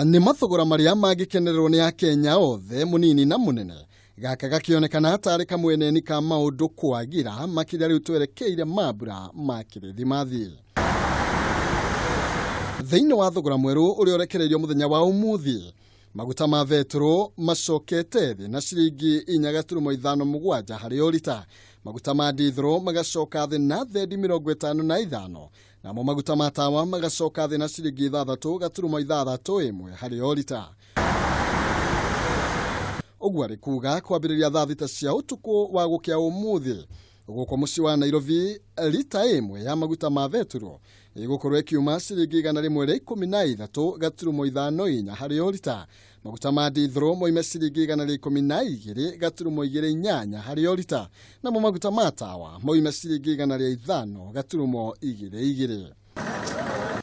Nĩ mathogora marĩa mangĩkenererwo nĩ Akenya othe, mũnini na mũnene. Gaka gakĩonekana tarĩ kamweneni ka maũndũ kwagira makĩria rĩu twerekeire mambura ma kĩrĩthimathi. Thĩinĩ wa thogora mwerũ ũrĩa ũrekereirio mũthenya wa ũmũthĩ, maguta ma betũrũ macokete thĩ na ciringi 4.57 harĩ o rita, maguta ma ndithũrũ magacoka thĩ na thendi 55, namo maguta ma tawa magacoka thĩ na ciringi 6.61 harĩ o rita. Ũguo arĩ kuga kwambĩrĩria thaa 6 cia ũtukũ wa gũkĩa ũmũthĩ gũkũ mũciĩ wa Nairobi, rita ĩmwe ya maguta ma betũrũ ĩgũkorwo ĩkiuma ciringi 113.54 harĩ o rita, maguta ma ndithũrũ moime ciringi 112.28 harĩ o rita, namo maguta ma tawa moime ciringi 105.22.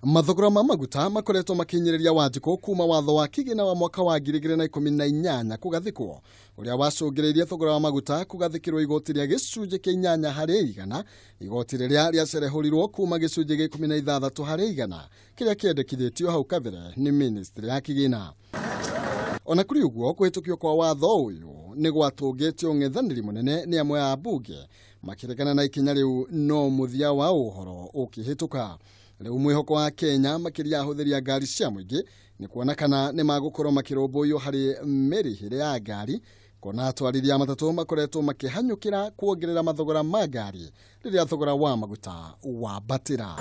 Mathogora ma maguta makoretwo makinyĩrĩria Wanjikũ kuma watho wa kĩgĩna wa mwaka wa 2018 kũgathĩkwo, ũrĩa wacũngĩrĩirie thogora wa maguta kũgathĩkĩrwo igoti rĩa gĩcunjĩ kĩa 8%, igoti rĩrĩa rĩacerehũrirwo kuma gĩcunjĩ gĩa 16% kĩrĩa kĩendekithĩtio hau kabere nĩ ministry ya kĩgĩna. Ona kũrĩ ũguo, kũhĩtũkio kwa watho ũyũ nĩ gwatũngĩtio ũng'ethanĩri mũnene nĩ amwe a ambunge makĩregana na ikinya rĩu, no mũthia wa ũhoro ũkĩhĩtũka. Rĩu mwĩhoko wa Kenya makĩria ahũthĩri a ngari cia mũingĩ nĩ kuona kana nĩ magũkorwo makĩrũmbũiyo harĩ mĩrĩhĩre ya ngari, kuona atwarithia a matatũ makoretwo makĩhanyũkĩra kuongerera mathogora ma ngari rĩrĩa thogora wa maguta wambatĩra.